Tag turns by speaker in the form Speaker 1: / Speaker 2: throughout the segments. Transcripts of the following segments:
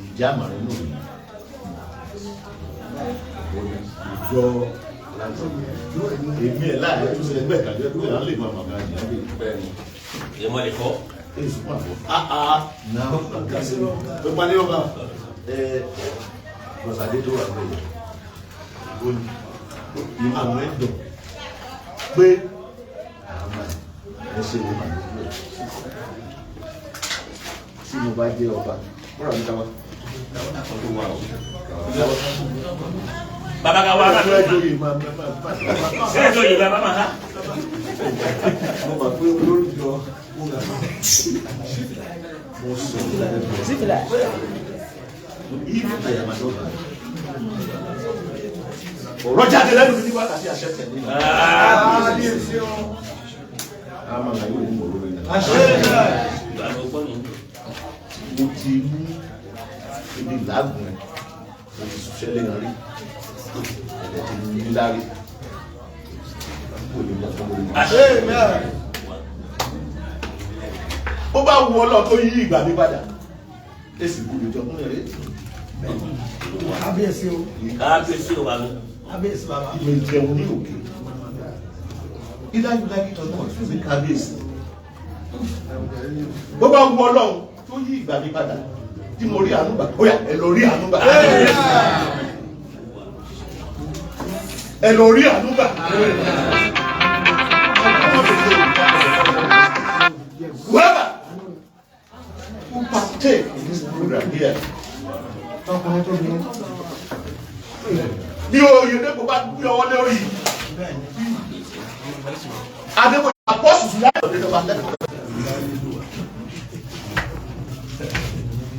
Speaker 1: Ìjà àmàrin náà ìjọ èmi ẹ̀ láàyè tó ṣe ẹgbẹ́ ìkàjọ ẹgbẹ́ ìlànà lè máa màgà ní ẹgbẹ́.
Speaker 2: Bẹ́ẹ̀ni. Èèmọ̀ lè kọ́.
Speaker 1: Èyí fún àbọ̀ ah náà
Speaker 3: Tó parí ọba.
Speaker 1: Ẹ bọ̀sàdé tó wà lóye ó ní inú àwọn ẹ̀ dùn pé àwọn ẹ̀ ṣe lè máa lójú ẹ̀ tí mo bá jẹ́ ọba bọ́lá mi káwá.
Speaker 2: Bàbá ká wá
Speaker 1: Ẹ
Speaker 2: bá
Speaker 1: jọ yìí máa máa máa.
Speaker 2: Ṣé èso yìí bàbá máa ha?
Speaker 1: Mo mọ̀ pé olórí jọ mo sọ if I am an ọba, ọ̀rọ̀ jáde lẹ́nu mi ní wákàtí àṣẹ tẹ̀lé.
Speaker 3: Kábíyèsí o.
Speaker 1: Àmà náà yóò ní mọ̀ lórí náà.
Speaker 2: Ìgbà tó gbọ́ nù.
Speaker 1: Mo ti mú ibi làágùn ẹ̀, mo ti ṣiṣẹ́ léyàn rí, ẹ̀dẹ̀ ti ní lárí, kò ní mọ̀ fún mi.
Speaker 3: Amen.
Speaker 1: Ó bá wu Ọlọ́run tó yí ìgbà mi padà, èsì gbúdọ̀ jọ fún ẹ̀rẹ́.
Speaker 3: Kábíyèsí o.
Speaker 2: Kábíyèsí o bàbá.
Speaker 3: Kábíyèsí bàbá.
Speaker 1: Mi jẹun ní òkè either you like it or not ní kábíyèsí. Bó bá wu Ọlọ́run tó yí ìgbà mi padà tí mo rí àánú gbà, ó yá, ẹ lọ rí àánú gbà, ẹ lọ rí àánú gbà. Whoever who partake in this program here,
Speaker 3: Tọkùnrin tóbi.
Speaker 1: Bí Oyèdèpò bá gbé ọwọ́ lórí Adébóyè apọ́sù sí láti ọ̀dẹ́ lọ́ba lẹ́kọ̀ọ́.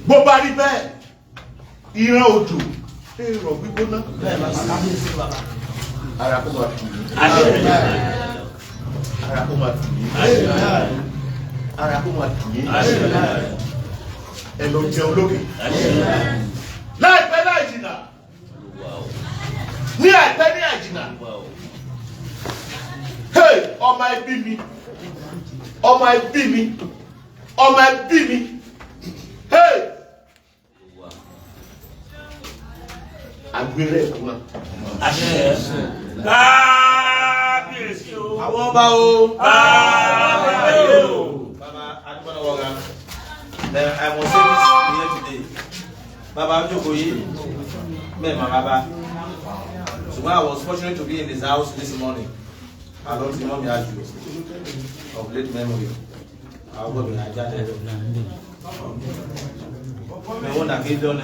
Speaker 1: Bó bá rí bẹ́ẹ̀, ìran òjò èrò gbígbóná.
Speaker 3: Kábíyèsí bàbá.
Speaker 1: Ara kó máa tù yín. Ara kó máa tù yín. Ara kó máa tù yín. Ẹ lọ jẹun lókè. Láìpẹ́ láì jìnnà. Ní àìpẹ́ ní àìjìnnà. Hey, ọmọ ẹbí mi, ọmọ ẹbí mi, ọmọ ẹbí mi, hey, agbèrè ẹ̀kọ́ náà.
Speaker 2: Kábíyèsí o.
Speaker 3: Àwọn ọba o.
Speaker 2: Bàbá o.
Speaker 4: Baba Adúgbòlówó. Then I must say this here today. Baba Ojokoyi, mẹ́ẹ̀mà bàbá. Ṣùgbọ́n I was fortunate to be in his house this morning. Àlọ́ tí mummy Àjù of late memory. Àwọn gbọ́dọ̀ ní ajá tẹ́lẹ̀. Mẹ́wọ́n dàgé dán.